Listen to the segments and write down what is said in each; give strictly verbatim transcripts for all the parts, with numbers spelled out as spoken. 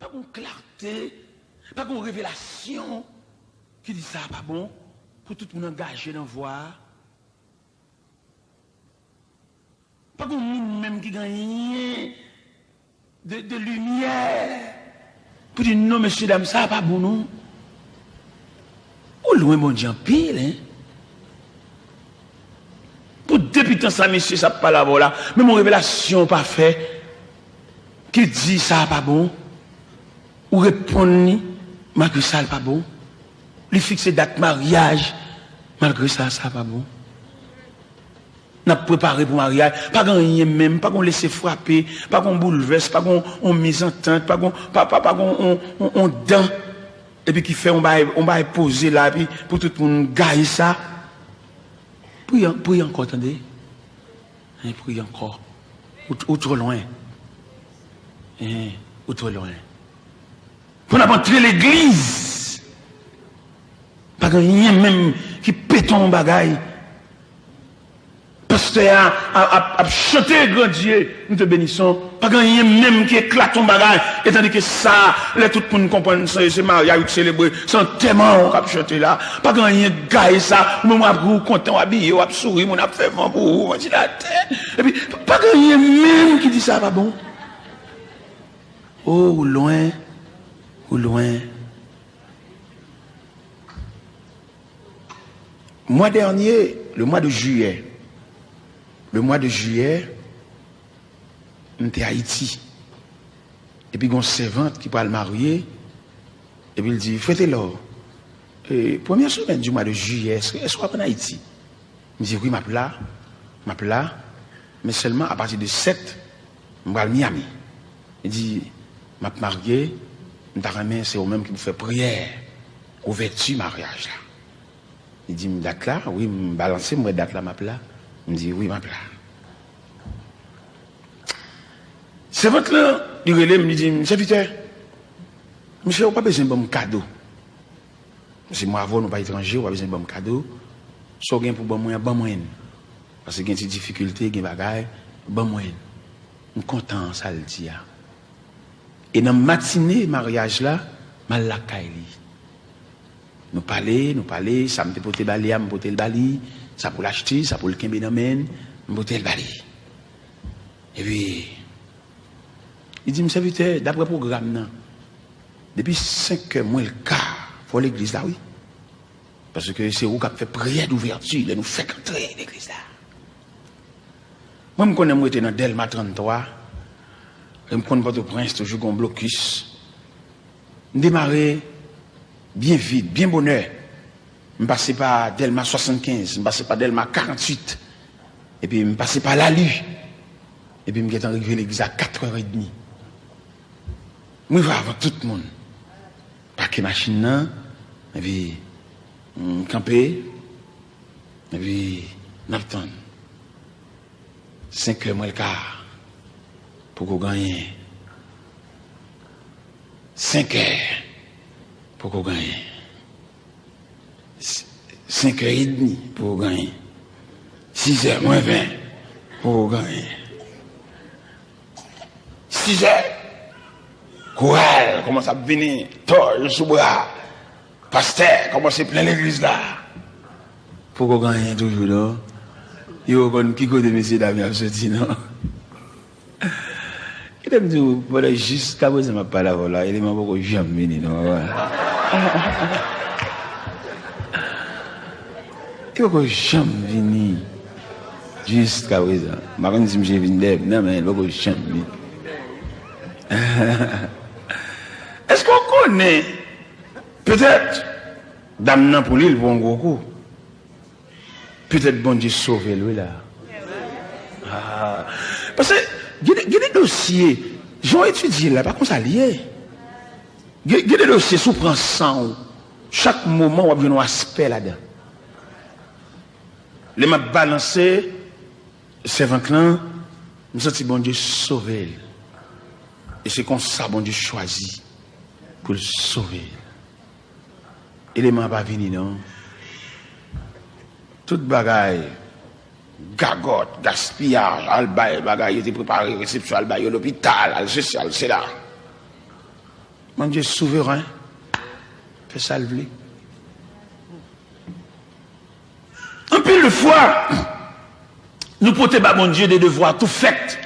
Pa gen yon klate, pa gen yon revelasyon ki di sa pa bon pou tout moun angaje nan vwa a. Pa gen moun menm ki gen anyen de, de limyè pou di non, mesye dam, sa pa bon non. Ou lwen Bondye anpil, en. Pou depi tan sa mesye sa ap pale avè w la, menm yon revelasyon w pa fè ki di sa pa bon. Ou reponn li malgre sa l pa bon. Li fikse dat maryaj malgre sa, sa pa bon. N ap prepare pou maryaj, pa gen anyen menm, pa gen lese frape, pa gen boulvès, pa gen yon mizantant, pa gen pa, pa, pa gen yon, yon, yon dan. Epi ki fè yon bagay, yon bagay poze la, epi pou tout moun gaye sa. Priye, priye ankò, tande. Hein, priye ankò. Ou, ou twò lwen. Hein, ou twò lwen. Pou n ap antre legliz, pa gen anyen menm ki pete yon bagay. Pastè a ap, ap, ap chante Grand Dieu, nous te bénissons. Pa gen anyen menm ki eklate yon bagay. Etandike sa, lè tout moun konprann se, se maryaj ou t selebre, se antèman w k ap chante la. Pa gen anyen k gaye sa. Ou menm w ap ri, w kontan, w abiye, w ap souri, moun ap fè van pou ou, vantilatè. Epi, pa gen anyen menm ki di sa pa bon. Oh, ou lwen, ou lwen. Mwa dènye, le mwa de jiyè, le mwa de jiyè, m te Ayiti. Epi gen yon sèvant ki pral marye, epi l di, Frè Telò, e, premyè semèn di mwa de jiyè, èske, èske w ap ann Ayiti? M di, Wi, m ap la, m ap la, men sèlman apati de sèt, m pral Miami. Li di, M ap marye, m ta renmen se ou menm ki pou fè priyè ouvèti maryaj la. Li di m, Dat la? Wi, m balanse, m wè dat la, m ap la. M di, Wi, m ap la. Sèvant lan, li rele m, li di m, Sèvitè, mesye, ou pa bezwen ban m kado. Se mwen avè w, nou pa etranje, ou pa bezwen ban m kado. Sa w gen pou ban mwen an, ban mwen l. Paske gen ti difikilte, gen bagay, ban mwen l. M kontan sa l di a. E nan matine maryaj la, m al lakay li. Nou pale, nou pale, sa m te pote ba li a, m pote l ba li, sa pou l achte, sa pou l kenbe nan men l, m pote l ba li. Epi, li di m, Sèvitè, daprè pwogram nan, depi senkè mwen l ka, fò legliz la, wi. Paske se ou k ap fè priyè douvèti lè nou fèk antre legliz la. Mwen, m konnen m rete nan Dèlma tranntwa, e m konn Pòtoprens toujou gen yon blokis. M demare byen vit, byen bonè. M pase pa Dèlma swasannkenz, m pase pa Dèlma karanntuit, epi m pase pa Lali, epi m gentan rive legliz a katrè edmi. M rive avan tout moun. Pake machin nan, epi m kanpe, epi n ap tann. Senkè mwen l ka, poko gen anyen. Senkè, poko gen anyen. S-, senkè edmi, poko gen anyen. Sizè mwen ven, poko gen anyen. Sizè, koral kòmanse ap vini, tòl sou bra. Pastè kòmanse plen legliz la. Poko gen anyen toujou, non. Yo konn ki kote mesye dam yo ap soti, non. Kite m di w, pandan jiskaprezan m ap pale avè w la, eleman poko janm vini, non, papa. Li poko janm vini. Jiskaprezan. M pa konn si misye vin dèyè m nan, men li poko janm vini. Èske w konnen, petèt, dam nan pou li, li pran yon gwo kou. Petèt Bondye sove l, wi, la. Ah. Paske, gen de, gen de dosye, jan w etidye l la, pa konsa l ye. Gen, gen de dosye, si w pran san w, chak moman, w ap jwenn yon aspè ladan. Lè m ap balanse, sèvant lan, m santi Bondye sove l. E se konsa Bondye chwazi pou l sove l. Eleman an pa vini, non. Tout bagay, gagòt, gaspiyaj, al bay bagay, yo te prepare resepsyon, al bay yo lopital, al sesi, al sela. Bondye souveren, fè sa l vle. Anpil de fwa, nou pote ba Bondye de devwa tou fèt.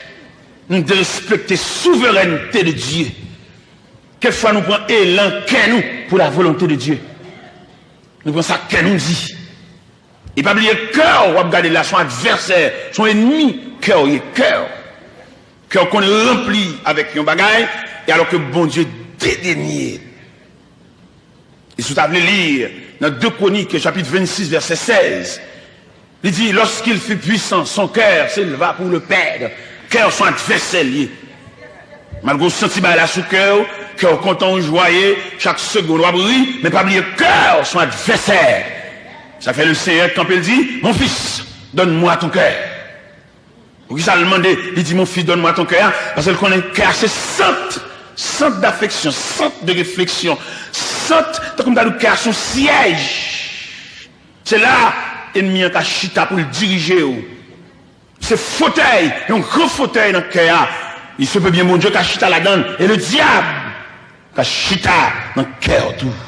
Nou derespekte souverènte de Dye. Kèk fwa nou pran elan kè nou pou la volonte de Dye. Nou pran sa kè nou di. E pa bliye kè w ap gade la, se yon advèsè, se yon ènmi kè w ye, kè w. Kè w konn ranpli avèk yon bagay, e alò ke Bondye dedenye. E si w ta vle li nan de Kwonik, chapit vennsis, vèsè sèz, li di, lorsqu'il fut puissant, son cœur s'éleva pour le perdre. Kè w se yon advèsè l ye. Malgre w santi bagay la sou kè w, kè w kontan, w jwaye, chak segonn w ap ri, men pa bliye kè w se yon advèsè. Sa fè le Seigneur kanpe, l di, mon fils, donne-moi ton cœur. Poukisa l mande, li di, mon fils, donne-moi ton cœur? Paske l konnen kè a se sant, sant d'affection, sant de réflexion, sant, tankou m ta di w, kè a se yon syèj. Se la ènmi an ka chita pou l dirije w. Se fotèy, yon gran fotèy nan kè a. Il se peut bien Bondye ka chita ladan l, e le dyab ka chita nan kè w tou.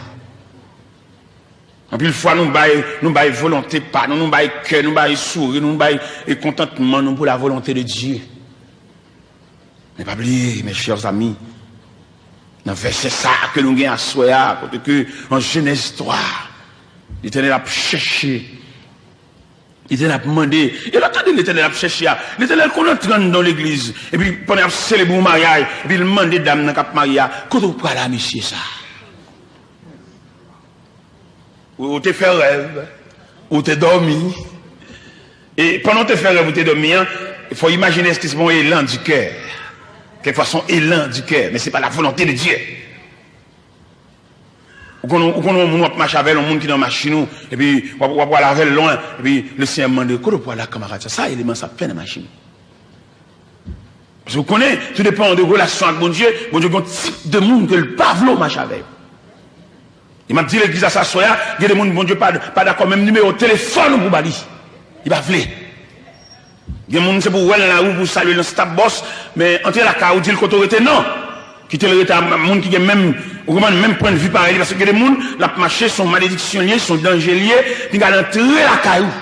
Anpil fwa nou bay, nou bay volonte pa nou, nou bay kè, nou bay souri, nou bay, e, kontantman nou pou la volonte de Dye. Men pa bliye, mes chers amis, nan vèsè sa a ke nou gen aswè a, kote ke an Jenèz twa, Letènèl ap chèche, Letènèl ap mande, e lè w tande Letènèl ap chèche a, Letènèl konn antre anndan yon legliz, epi pandan y ap selebre yon maryaj, epi l mande dam nan k ap marye a, kote w prale a mesye sa a? Ou, ou te fè rèv, ou te dòmi. E pandan w te fè rèv, ou te dòmi an, fò w imajine ke se yon élan du cœur. Quelquefois, c'est un élan du cœur, mais c'est pas la volonté de Dieu. Ou konn, ou konn yon moun w ap mache avè l, yon moun ki nan machin ou, epi w ap, w ap pale avè l lwen, epi le Senyè mande, kote w pral la, kanmarad sa? Sa eleman sa ap fè nan machin ou? Paske w konnen, tou depan de relasyon ak Bondye, Bondye gen yon tip de moun ke l pa vle w mache avè yo. E m ap di legliz la sa aswè a, gen de moun Bondye pa, pa dakò menm nimewo telefòn ou pou ba li. Li pa vle. Gen moun se pou w wè l nan lari, pou w salye l nan Stap Bòs, men antre lakay ou, di l kote w rete, non. Kite l rete a moun ki gen menm, ou konprann, menm pwennvi parèy li, paske gen de moun, l ap mache, se yon malediksyon l ye, se yon danje l ye, pinga l antre lakay ou.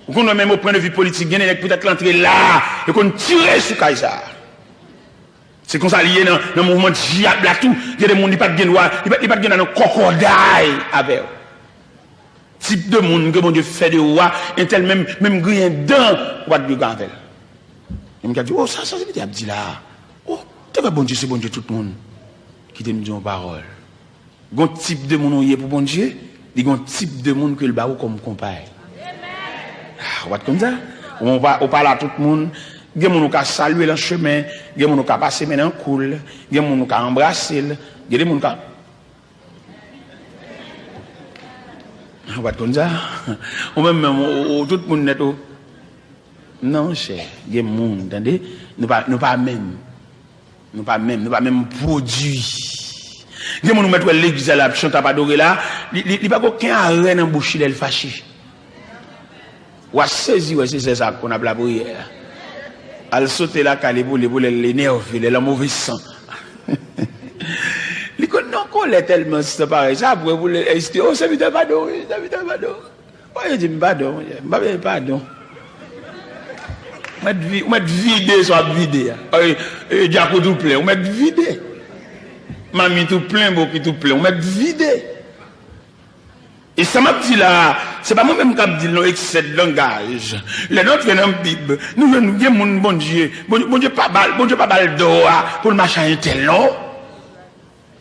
Ou konn wè menm o pwen de vi politik, gen de nèg poutèt l antre la, yo konn tire sou kay sa a. Se konsa li ye nan, nan mouvman dyab la tou. Gen de moun li pa t gen dwa, li pa, li pa t gen dwa nan kòkòday avè w. Tip de moun ke Bondye fè de ou a, entèl menm, menm griyen dan, ou pa t dwe gen avè l. Gen moun k ap di, o, sa, sa se Pita ap di la a. O, te vre Bondye se Bondye tout moun. Kite m di yon pawòl. Gon tip de moun ou ye pou Bondye, li gon tip de moun ke l ba ou kòm konpay. Ah, ou pa t konn sa? Ou pa, ou pa la tout moun. Gen moun ou ka salye l an chemen, gen moun ou ka pase men nan kou l, gen moun ou ka anbrase l, gen de moun ka, ah, ou pa t konn sa? Ou menm menm, ou, ou, ou tout moun nèt ou. Non, monchè, gen moun, tande, nou pa, nou pa menm. Nou pa menm, nou pa menm pwodui. Gen moun ou mèt wè legliz la, l ap chante, ap adore la, li, li, li pa gen okenn arè nan bouch li lè l fache. W a sezi wè se sè sa k konn ap lapriyè a. Al sote lakay li pou li, pou lè l enève, lè l an move san. Li konn nan kòlè tèlman san parèy sa, apre pou lè, o, sèvitè padon, wi, sèvitè padon. Bon, yo di m padon, monchè. M pa bezwen padon. Ou mèt vi-, ou mèt vide sa w ap vide a. E, e, djak ou tou plen, ou mèt vide. Mamit ou plen, bokit ou plen, ou mèt vide. E sa m ap di la a, se pa mwen menm k ap di l non, eksè de langaj. Lè nou antre nan Bib, nou jwenn gen moun Bondye, Bondye, Bondye pa ba l, Bondye pa ba l dwa pou l mache ak entèl non.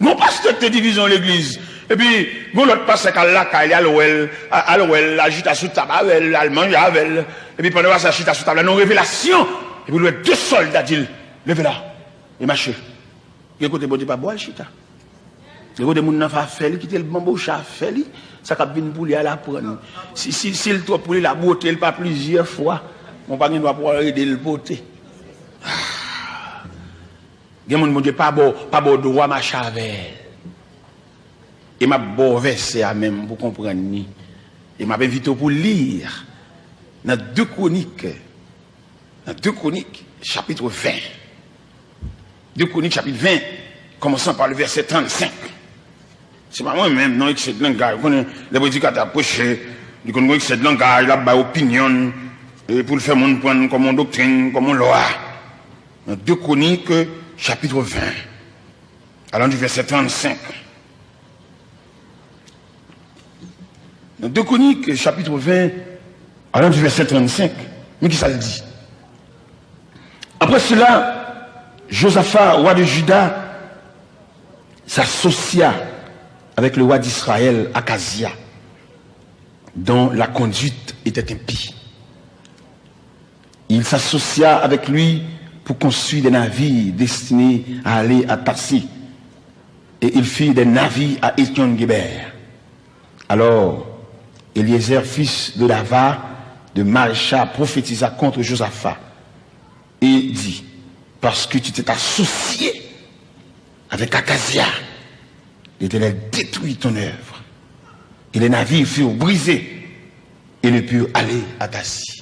Gon pastè k te dirize yon legliz, epi gon lòt pastè k al lakay li, al wè l, a-, al wè l, al chita sou tab avè l, al manje avè l. Epi pandan pastè a chita sou tab la, nan yon revelasyon, epi l wè de sòlda di l, leve la, e mache. Gen kote Bondye pa ba w al chita. Gen kote moun nan fè afè li, kite l banboche afè li, sa k ap vin pou li a l ap pran. Si, si, si l twòp pou li, l ap bwote l pa plizyè fwa. Men w pa gen dwa pou w al ede l pote. Gen moun Bondye pa ba w, pa ba w dwa mache avè l. E m ap ba w vèsè a menm pou w konprann li. E m ap envite w pou w li nan de Kwonik, nan de Kwonik, chapit ven. De Kwonik, chapit ven. Commençant par le verset trannsenk. Se pa mwen menm, non, eksè de langaj. Ou konnen, lè predikatè ap preche, li konn gen eksè de langaj, l ap bay opinyon l, e pou l fè moun pran l kòm yon doktrin, kòm yon lwa. Nan de Kwonik, chapit ven, allant du verset trannsenk. Nan de Kwonik, chapit ven, allant du verset trannsenk, men ki sa l di. Après cela, Josaphat, roi de Juda, s'associa avec le roi d'Israël, Akazia, dont la conduite était impie. Il s'associa avec lui pour construire des navires destinés à aller à Tarsis. Et ils firent des navires à Ézion-Guébër. Alors, Éliézer, fils de Dava, de Marécha, prophétisa contre Josaphat et dit, parce que tu t'es associé avec Akazia, l'Éternel détruit ton œuvre. Et les navires furent brisés et ne purent aller à Tarsis.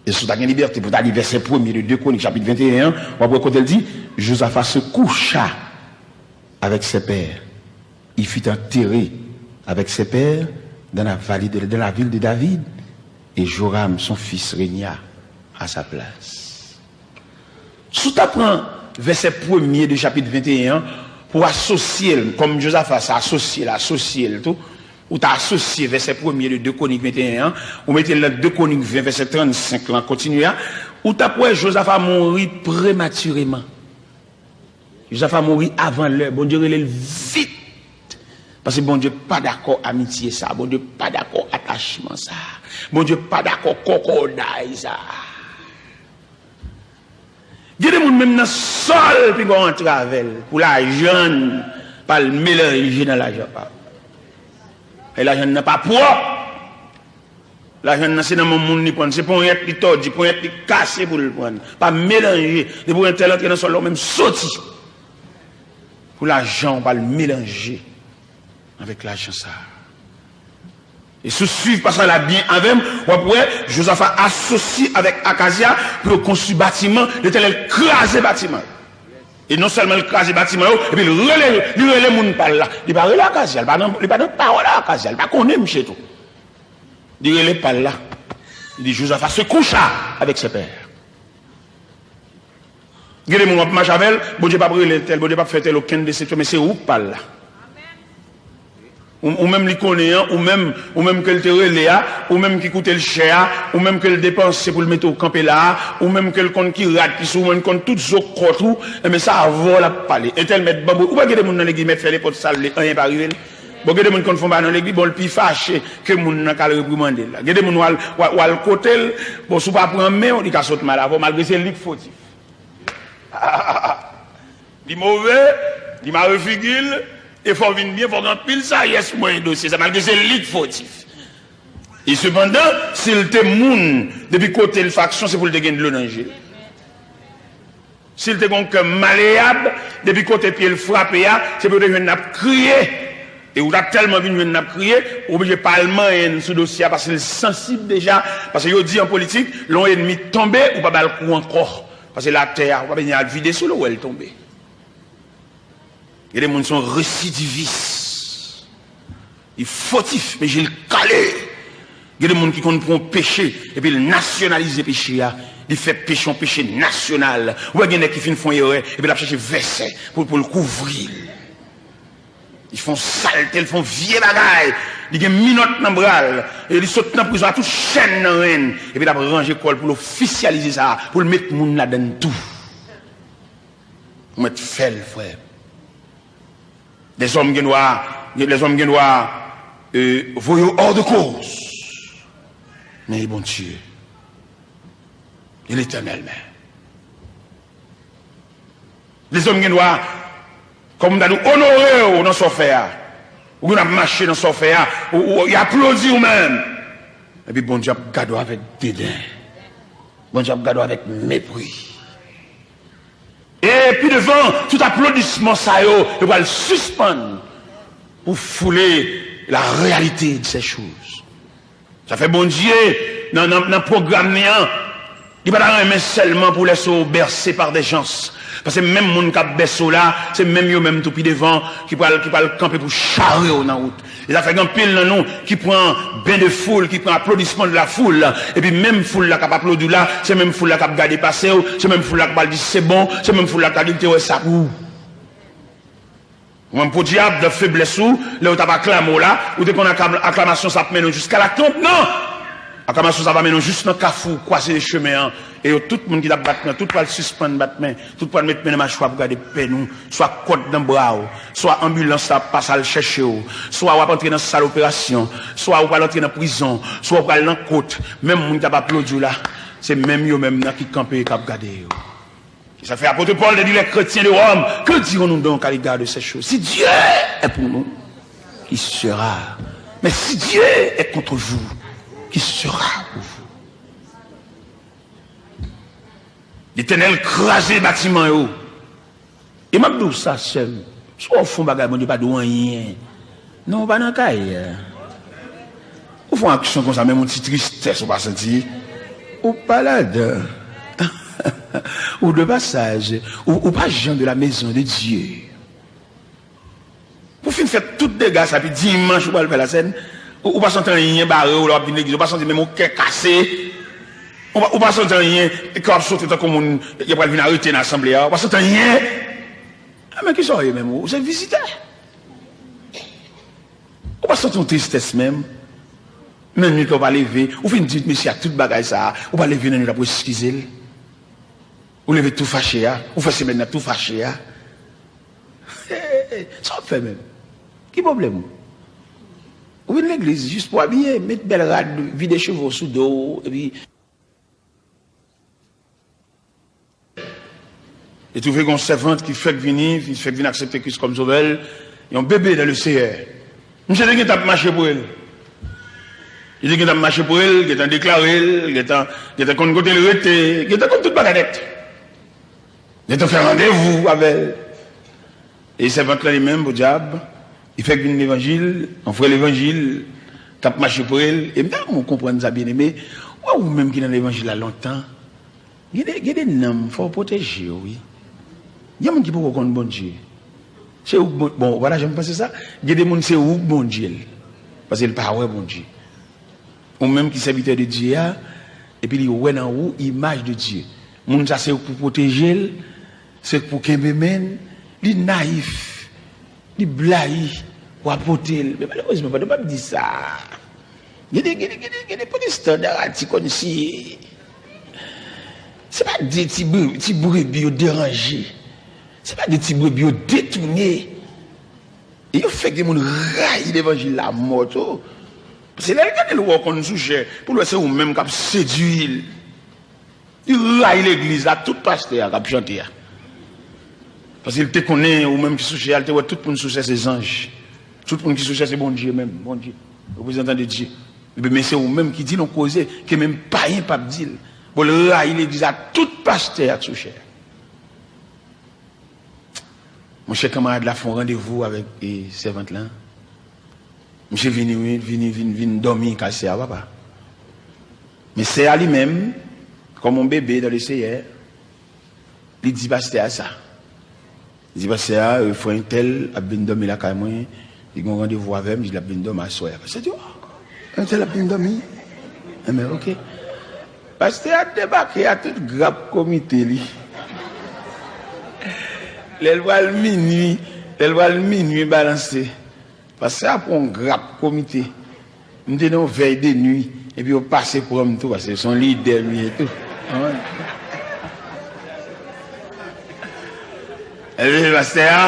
E si w ta gen libète pou w ta li vèsè premye de de Kwonik, chapit venteyen an, w ap wè kote l di, Josaphat se coucha avec ses pères. Il fut enterré avec ses pères dans la vallée de, dans la ville de David, et Joram, son fils, régna à sa place. Si w ta pran vèsè premye de chapit venteyen an, pou w asosye l, kòm Josaphat sa asosye l, asosye l tou, ou ta asosye vèsè premye de de Kwonik venteyen an, ou mete l nan de Kwonik ven, vèsè trannsenk lan, kontinye a, ou t ap wè Josaphat mouri prematireman. Josaphat mouri avan lè. Bondye rele l vit. Paske Bondye pa dakò amitye sa. Bondye pa dakò atachman sa. Bondye pa dakò kòkòday sa. Gen de moun menm nan sòl piga w antre avè l pou lajan l pa al melanje nan lajan pa w. E lajan nan pa pwòp. Lajan nan se nan men moun li pran l. Se ponyèt li tòdi, ponyèt li kase pou l pran l. Pa melanje. Depi w entèl antre nan sòl la, ou menm soti. Pou lajan w pa al melanje avèk lajan sa a. E si w swiv pasaj la byen avè m, w ap wè Josaphat asosye avèk Akazya pou yo konstwi batiman, Letènèl kraze batiman yo. E non sèlman l kraze batiman yo, epi l rele, li rele moun pa l la. Li pa rele Akazya, li pa nan, li pa nan pawòl a Akazya, li pa konnen misye tou. Li rele pa l la. Li di, Josaphat se coucha avec ses pères. Gen de moun w ap mache avè l, Bondye p ap rele tèl, Bondye p ap fè tèl okenn desepsyon, men se ou k pa l la. Ou, ou menm li konnen an, ou menm, ou menm ke l te rele a, ou menm ki koute l chè a, ou menm ke l depanse pou l mete w kanpe la a, ou menm ke l konn ki rad ki sou ou, ou menm konn tout zo kòt ou, enben se avè w l ap pale. Entèl mèt banbou, ou pa gen de moun nan legliz mèt fè nenpòt sa l vle, anyen pa rive l. Bon, gen de moun konn fè yon bagay nan legliz, bon, l pi fache ke moun nan k al reprimande l la. Gen de moun w al, w al, w al kote l, bon, si w pa pran men w, li ka sot mal avè w, malgre se li k fotif. Li move, li mare figi l, e fò w vin byen, fò w gen anpil sajès pou mwen dosye sa, malgre se li k fotif. E sepandan, si l te moun, depi kote l faksyon, se pou l te gen dlo nan je l. Si l te gen yon kè maleyab, depi kote pye l frape a, se pou yo te jwenn n ap kriye. E ou ta tèlman vin jwenn n ap kriye, ou oblije pa al manyen n sou dosye a, paske l sansib deja. Paske yo di an politik, lè yon ènmi tonbe, ou pa ba l kou ankò. Paske latè a, ou pa bezwen al vide sou l, ou wè l tonbe. Gen de moun se yon residivis. Li fotif, men je l kale. Gen de moun ki konn pran yon peche, epi l nasyonalize peche a. Li fè peche yon peche nasyonal. Ou wè gen nèg ki fin fè yon erè, epi l ap chèche vèsè pou, pou l kouvri l. Li fè yon salte, li fè yon vye bagay. Li gen minòt nan bra l. E li sot nan prizon a tout chèn nan ren l. Epi l ap ranje kò l pou l ofisyalize sa, pou l met moun ladan l tou. Ou mèt fè l, frè. Lèzòm gen dwa, lèzòm gen dwa, euh, voye w hors de cause. Men e Bondye. E Letènèl menm. Lèzòm gen dwa, kòm m ta di w, onore w nan sa w fè a. Ou gen ap mache nan sa w fè a. Ou, ou, y aplodi w menm. Epi Bondye ap gade w avèk deden. Bondye ap gade w avèk mepri. E pi devan, tout aplodisman sa yo, yo pral sispann pou foule la réalité de ces choses. Sa fè Bondye, nan, nan, nan pwogram li an, li pa ta renmen sèlman pou lèse w bercé par des gens, Paske menm moun k ap bèse w la, se menm yo menm tou pi devan ki pral, ki pral kanpe pou chare w nan wout. E sa fè gen anpil nan nou ki pran bain de foule, ki pran applaudissement de la foule, epi menm foul la k ap aplodi w la, se menm foul la k ap gade pase w, se menm foul la k pral di se bon, se menm foul la k ta di l te wè sa pou ou. Ou menm podyab, nan feblès ou, lè yo t ap aklame w la, ou te konn aklam-, aklamasyon sa ap mennen w jiska latonb? Non! Aklamasyon sa va mennen w jis nan kafou, kwaze de chemen an. E yo, tout moun ki t ap bat men, tout pral sispann bat men, tout pral met men nan machwa pou gade pèn ou, swa kòd nan bra w, swa anbilans la ap pase al chèche w, swa w ap antre nan sal operasyon, swa ou pral antre nan prizon, swa ou pral nan kot, menm moun k ap aplodi w la, se menm yo menm nan ki kanpe, k ap gade yo. C'est ça fait apôtre Paul te dit les chrétiens de Rome, que dirons-nous donc à l'égard de ces choses? Si Dieu est pour nous, qui sera? Mais si Dieu est contre vous, qui sera pour vous? Letènèl kraze batiman yo. E m ap di w sa, sè m, si w fè yon bagay, Bondye pa di w anyen. Non, ou pa nan kay. Ou fè yon aksyon konsa, menm yon ti tristès ou pa santi. Ou pa ladan. Ou de passage. Ou, ou pa jan de la maison de Dieu. Ou fin fè tout dega sa, epi dimanch ou pral fè lasèn. Ou, ou pa santi anyen bare w lè w ap vin legliz. Ou pa santi menm yon kè kase. Ou pa, ou pa santi anyen, kè w ap sote tankou moun y ap pral vin arete nan asanble a. Ou pa santi anyen. A, men kisa w ye menm ou? Ou se vizitè. Ou pa santi yon tristès menm? Nan nwit la ou pa leve, ou fin di mesye a tout bagay sa a, ou pa leve nan nwit la pou eskize l. Ou leve tou fache a, ou fè semèn nan tou fache a. Sa w ap fè menm? Ki pwoblèm ou? Ou vin legliz jis pou abiye, met bèl rad, vide cheve w sou do w, epi Li twouve gen yon sèvant ki fèk vini, ki fèk vin aksepte Kris kòm sovè l, yon bebe dans le Seigneur. Misye te gentan ap mache pre l. Li te gentan ap mache pre l, gentan deklare l, gentan, gentan konn kote l rete, gentan konn tout bagay nèt. Gentan fè randevou avè l. E sèvant lan li menm, podyab, li fèk vin levanjil, yon frè levanjil, k ap mache pre l. E m ta renmen w konprann sa, byeneme. Ou wè ou menm ki nan levanjil la lontan, gen de, gen de nanm, fò w pwoteje yo, wi. Gen moun ki poko konn Bondye. Se ou k Bon-, bon, ou pa ta janm panse sa? Gen de moun, se ou k Bondye l. Paske l pa wè Bondye. Ou menm ki sèvitè de Dye a, epi li wè nan ou imaj de Dye. Moun sa se ou k pou pwoteje l, se ou k pou kenbe men l, li nayif, li blayi, w a pote l. Men malerezman, pandan m ap di sa, gen de, gen de, gen de, gen de pwotestan darati kòmsi se pa de ti bre-, ti brebi yo deranje, se pa de ti brebi yo detounen. E yo fè gen moun rayi levanjil la mò tou. Paske lè l gade l wè w konn sou chè, pou l wè se ou menm k ap sedui l. Li rayi legliz la, tout pastè a k ap chante a. Paske l te konnen ou menm ki sou chè a, l te wè tout moun sou chè se zanj. Tout moun ki sou chè se Bondye menm, Bondye, reprezantan de Dye. Epi men se ou menm ki di l yon koze ke menm payen p ap di l. Bon, l rayi legliz la, tout pastè a k sou chè a. Monchè, kanmarad la fè yon randevou avèk, e, sèvant lan. Misye vini, wi, vini, vin, vin dòmi kay sè a, papa. Men sè a li menm, kòm yon bebe dans le Seigneur, li di pastè a sa. Li di pastè a, e, frè entèl ap vin dòmi lakay mwen, li gen yon randevou avè m, li di l ap vin dòmi aswè a. Pastè a di, o, entèl ap vin dòmi? Enben, oke. Pastè a debake a tout grap komite li. Lè l pral minui, lè l pral minui balanse, pastè a pran yon grap komite. M te nan yon vèy de nwi, epi yo pase pran m tou, paske se yon lidè m ye tou. Epi pastè a,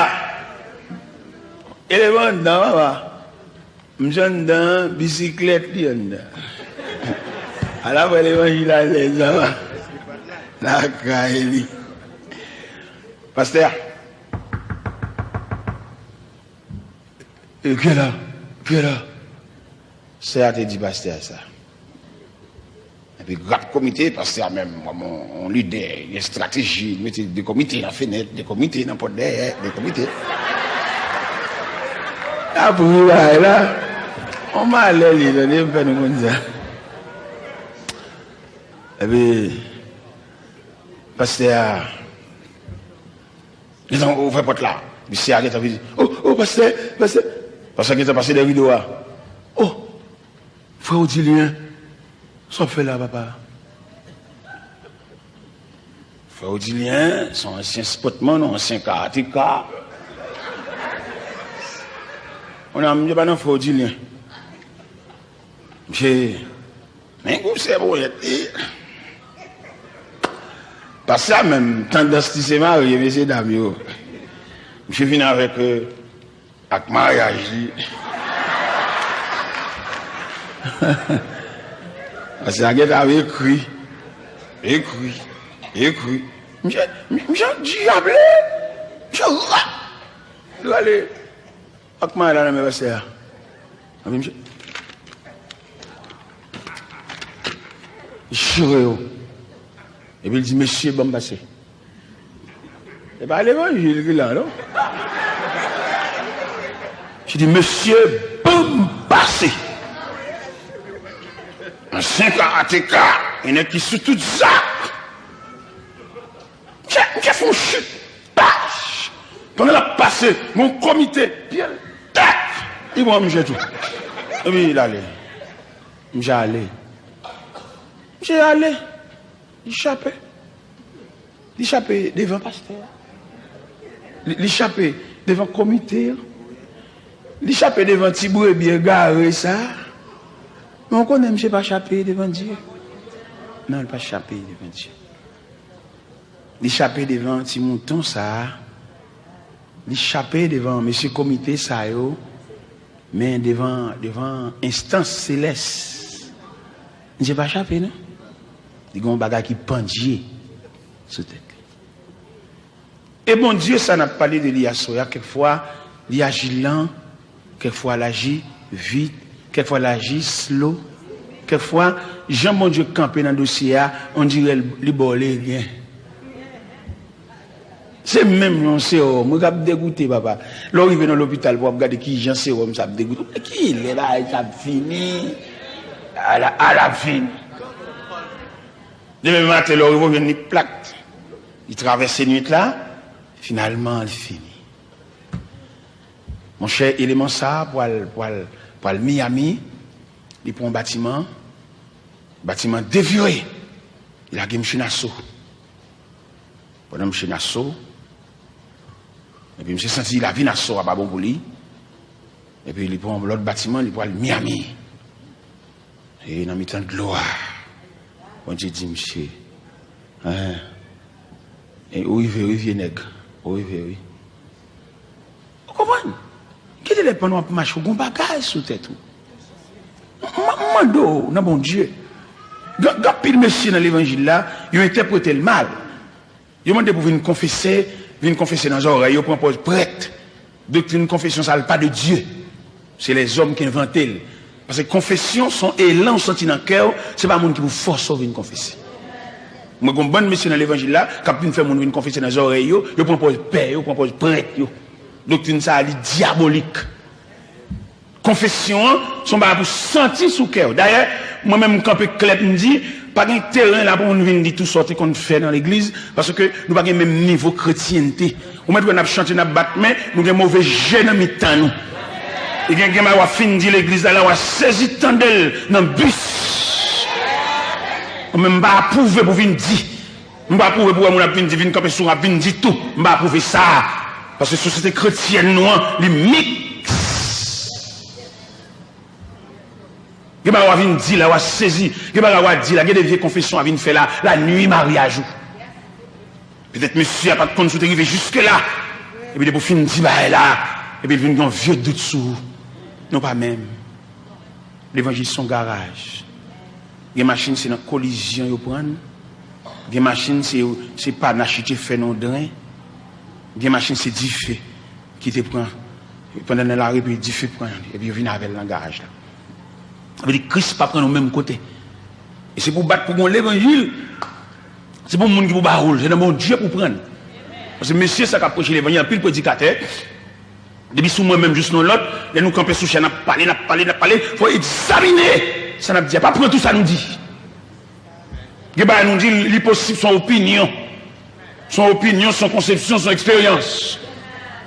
e leve anndan, papa. M jan anndan, bisiklèt li anndan. Ala pran levanjil alèz, papa. Lakay li. Pastè a. E, kiyès la? Kiyès la? Sè a te di pastè a sa. Epi grap komite, pastè a menm, kòm yon, yon lidè, gen estrateji, li mete de komite nan fenèt, de komite nan pòt dèyè, de komite. L ap ri bagay la. On malè li, tande, m fè nou konn sa. Epi, pastè a, Gentan ouvè pòt la. Mesye a gentan vini. O, o, pastè, pastè. Pastè gentan pase dèyè rido a. O, frè Odilyen, sa w ap fè la, papa? Frè Odilyen, se yon ansyen spòtman, yon ansyen karateka. Mwen, m te pa nan frè Odilyen. Misye, men gwosè ponyèt li. Pastè a menm, tandans li se marye, mesye dam yo. Misye vin avèk, euh, ak maryaj li. Pastè a gentan ekri, ekri, ekri. Misye, misye dyable, misye rap. Li ale. Ak maryaj la nan men pastè a. Epi misye chire yo. Epi l di, "Mesye, ban m pase." E pa levanjil ki la, non? Misye di, "Mesye, ban m pase." Ansyen karateka, yon nèg ki sou tout zak. Misye, misye fè yon chit. Pach! Pandan l ap pase, yon komite, pye l, tak! Li pran misye tou. Epi l ale. Misye ale. Misye ale. Li chape. Li chape devan pastè a. Li, li chape devan komite a. Li chape devan ti brebi egare sa a. Men w konnen misye pa chape devan Dye. Non, li pa chape devan Dye. Li chape devan ti mouton sa a. Li chape devan mesye komite sa yo. Men devan, devan enstans selès, misye pa chape, non. Li gen yon bagay ki pandye sou tèt li. E Bondye sa n ap pale de li aswè a, kèk fwa, li aji lan, kèk fwa, l aji vit, kèk fwa, l aji slow, kèk fwa, jan Bondye kanpe nan dosye a, on dirè li ba w legen. Se menm yon sewòm, wi, k ap degoute, papa. Lè w rive nan lopital pou w ap gade ki jan sewòm sa ap degoute. Kilè bagay sa ap fini? Ala, ala ap fini. Demen maten, lè w rive, w jwenn li plat. Li travèse nwit la, finalman, li fini. Monchè, eleman sa a pral, pral, pral Miami, li pran yon batiman, batiman devire, li lage misye Naso. Pandan misye Naso, epi misye santi lavi Naso a pa bon pou li, epi li pran yon lòt batiman, li pral Miami. E nan mitan dlo a, Bondye di misye, en, e ou rive, wi, vye nèg, ou rive, wi. Ou konprann? Gen de lè pandan w ap mache, ou gen yon bagay sou tèt ou. M, m, m mande w nan Bondye. Gen, gen anpil mesye nan levanjil la, yo entèprete l mal. Yo mande pou vin konfese, vin konfese nan zòrèy, yo pran pòz prèt. Doktrin konfesyon sa a pa de Dye. Se lèzòm ki envante l. Paske konfesyon se yon elan w santi nan kè w, se pa moun ki pou fòse w vin konfese. Mwen gen yon bann mesye nan levanjil la k ap vin fè moun vin konfese nan zòrèy yo, yo pran pòz pè yo, pran pòz prèt yo. Doktrin sa a, li dyabolik. Konfesyon an, se yon bagay pou santi sou kè w. Dayè, mwen menm, m kanpe klè, m di, pa gen teren la pou moun vin di tout sa w te konn fè nan legliz, paske nou pa gen menm nivo kretyente. Ou mèt wè n ap chante, n ap bat men, nou gen move je nan mitan nou. E gen, gen bagay w ap fin di legliz la, la w a sezi tande l nan bis. Mwen menm, m pa apwouve pou vin di. M pa apwouve pou wè moun ap vin di, vin kanpe sou, ap vin di tou. M pa apwouve sa. Paske sosyete kretyèn nou an, li miks. Gen bagay w a vin di la, w a sezi. Gen bagay w a di la, gen de vye konfesyon w a vin fè la, la nui maryaj ou. Petèt mesye a pa t konn si w te rive jiske la. Epi depi w fin di bagay la, epi l vin gen yon vye dout sou ou. Nou pa menm. Levanjil se yon garaj. Gen machin se nan kolizyon yo pran l. Gen machin se, se panache te fè nan yon dren. Gen machin se dife ki te pran. Pandan nan lari, epi dife pran, epi yo vin avè l nan garaj la. Sa vle di Kris pa pran nou menm kote. E se pou bat pou gon levanjil, se pou moun ki pou ba w l, se nan Bondye pou pran l. Paske mesye sa k ap preche levanjil, anpil predikatè, depi sou mwen menm jis nan lòt, lè nou kanpe sou chè, n ap pale, n ap pale, n ap pale, fò egzamine sa n ap di a. Pa pran tout sa nou di. Gen bagay nou di, li posib se yon opinyon. Se yon opinyon, se yon konsepsyon, se yon eksperyans.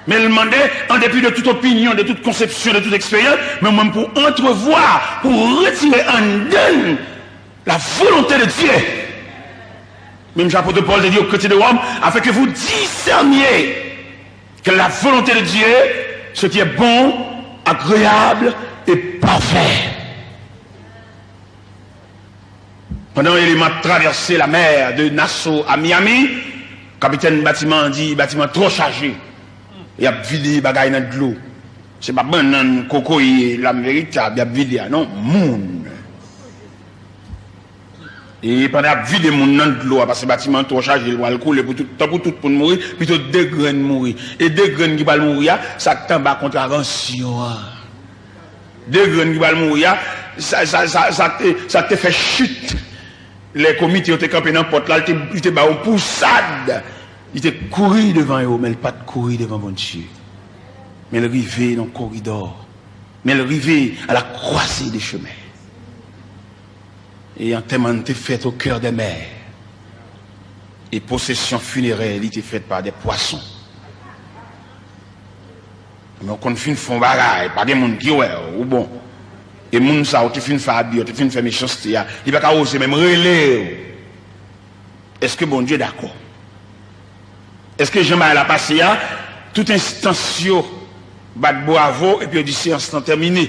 Men l mande, an depi de tout opinyon, de tout konsepsyon, de tout eksperyans, men mwen pou antrevwa, pou retire anndan l la volonte de Dye. Menm jan apot Pòl te di aux chrétiens de Rome, afin que vous discerniez quelle est la volonté de Dieu, ce qui est bon, agréable et parfait. Pandan Elima ap travèse lamè de Nassau a Miami, kapitèn batiman an di batiman twò chaje. Y ap vide bagay nan dlo. Se pa bannann, kokoye, lam veritab, y ap vide a, non, moun. E pandan y ap vide moun nan dlo a, paske batiman an twò chaje, l pral koule pou tout, tanpou tout moun mouri, pito de grenn mouri. E de grenn ki pral mouri a, sa k t anba kontravansyon an. De grenn ki pral mouri a, sa, sa, sa, sa k te, sa k te fè chit. Lè komite yo te kanpe nan pòt la, li te, li te ba yo pousad. Li te kouri devan yo, men li pa t kouri devan Bondye. Men l rive nan koridò. Men l rive à la croisée des chemins. E antèman te fèt au cœur des mers. E pwosesyon finerè li te fèt pa de pwason. Men w konn fin fè yon bagay, pa gen moun ki wè w, ou bon. E moun sa ou te fin fè abi, ou te fin fè mechanste a, li pa ka oze menm rele w. Èske Bondye dakò? Èske jan bagay la pase a, tout enstans yo bat bwavo epi yo di seyans lan tèmine?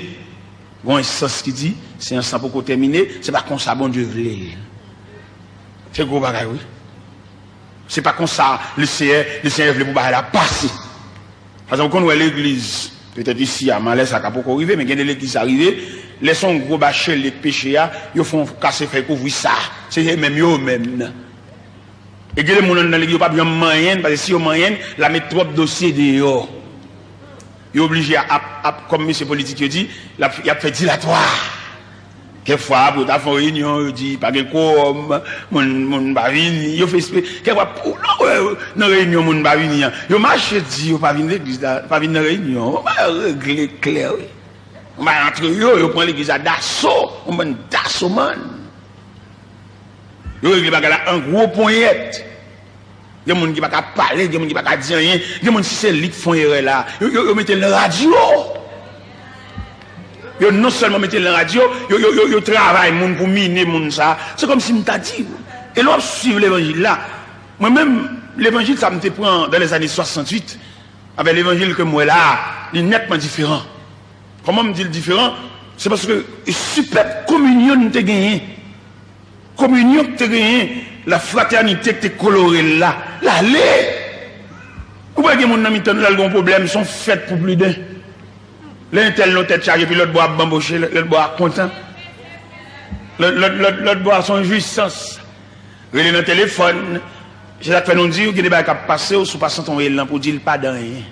Gon enstans ki di seyans lan poko tèmine, se pa konsa Bondye vle l. Se gwo bagay, wi. Se pa konsa Leseyè, Leseyè vle pou bagay la pase. Paske ou konn wè legliz, petèt isi a, malè sa ka poko rive, men gen de legliz sa rive, lè se yon gwo bacheli k peche a, yo fè yon kase fèy kouvri sa. Se yo menm, yo menm nan. E gen de moun anndan legliz, yo p ap janm manyen n, paske si yo manyen n, l ap met twòp dosye deyò. Yo oblije ap, ap, kòm mesye politik yo di, l ap, y ap fè dilatwa. Kèk fwa, pou yo ta fè yon reyinyon, yo di pa gen kowòm, moun, moun pa vini, yo fè espre, kèk fwa, pou, non, wè, nan reyinyon, moun pa vini an. Yo mache di yo pa vin legliz la, pa vin nan reyinyon, yo pa regle klè, wi. Yo pa antre yo, yo pran legliz la daso, yon bann dasomann. Yo regle bagay la an gwo ponyèt. Gen moun ki pa ka pale, gen moun ki pa ka di anyen, gen moun si se li k fè yon erè la, yo, yo, yo mete l nan radyo. Yo non sèlman mete l nan radyo, yo, yo, yo, yo travay moun pou mine moun sa. Se kòmsi m ta di w, e lè w ap swiv levanjil la, mwen menm, levanjil sa m te pran dans les années soixante-huit, avèk levanjil ke m wè la a, li nètman diferan. Kòman m di l diferan? Se paske sipèb kominyon n te genyen, kominyon k te genyen, lafratènite k te kolore l la, l ale. Ou pa gen moun nan mitan nou, lè l gen yon pwoblèm, se yon fèt pou pliden. Lè entèl nan tèt chaje, epi lòt bò a banboche, lòt bò a kontan. Lòt, lòt, lòt, lòt bò a se yon jwisans. Rele nan telefòn. Se sa k fè nou di w, gen de bagay k ap pase w, si w pa santi w rele nan pou di l pa de anyen.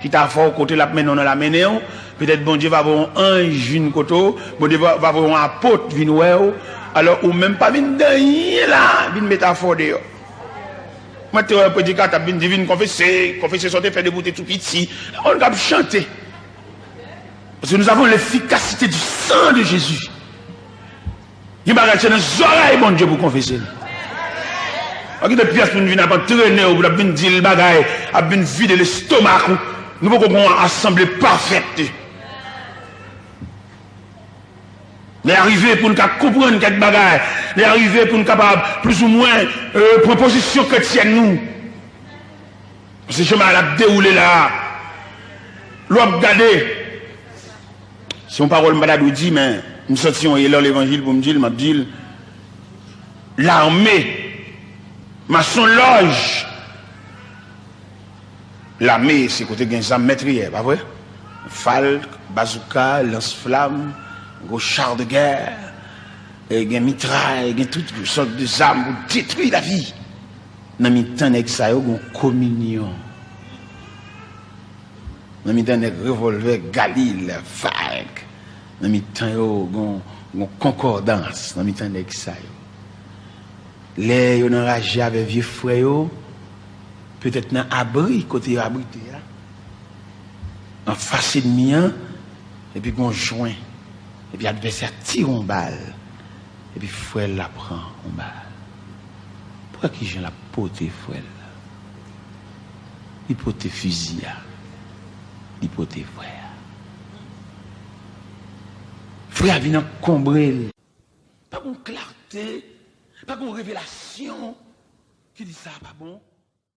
Ki ta fè w kote l ap mennen w nan l ap mennen w, petèt Bondye va voye yon anj vin kote w, Bondye va, va voye yon apot vin wè w, alò ou menm pa vin de anyen la, vin met afè w deyò. Mwen te wè yon predikatè ap vin di, vin konfese, konfese sa w te fè depi w te tou piti. Yon moun k ap chante. Parce que nous avons l'efficacité du sang de Jésus. Gen bagay se nan zòrèy Bondye pou konfese l. Pa kite pyès moun vin ap antrene w, pou l ap vin di l bagay, ap vin vide lestomak ou. Nou poko gon asanble pafèt. Lè a rive pou n ka konprann kèk bagay. Lè a rive pou n kapab, plizoumwen, euh, pran pozisyon kretyèn nou. Paske jan bagay la ap dewoule la a, lè w ap gade, se yon pawòl m pa ta dwe di, men m santi yon elan levanjil pou m di l, m ap di l, lame, masonlòj, lame se kote gen zam mètriyè, pa vre? Falk, bazouka, lans flam, gwo char de guerre, e gen mitray, gen tout sòt de zam pou detwi lavi. Nan mitan nèg sa yo, gon kominyon. Nan mitan nèg revòlvè Galil, Falk, nan mitan yo, gon, gon konkòdans nan mitan nèg sa yo. Lè yo nan raje avè vye frè yo, petèt nan abri kote yo abrite a, anfas ènmi an, epi gon jwen, epi advèsè a tire yon bal, epi frè l la pran yon bal. Wè kijan l ap pote frè l la. Li pote fizi a. Li pote frè a. Frè a vin ankonbre l. Pa gon klarte, pa gon revelasyon ki di sa pa bon.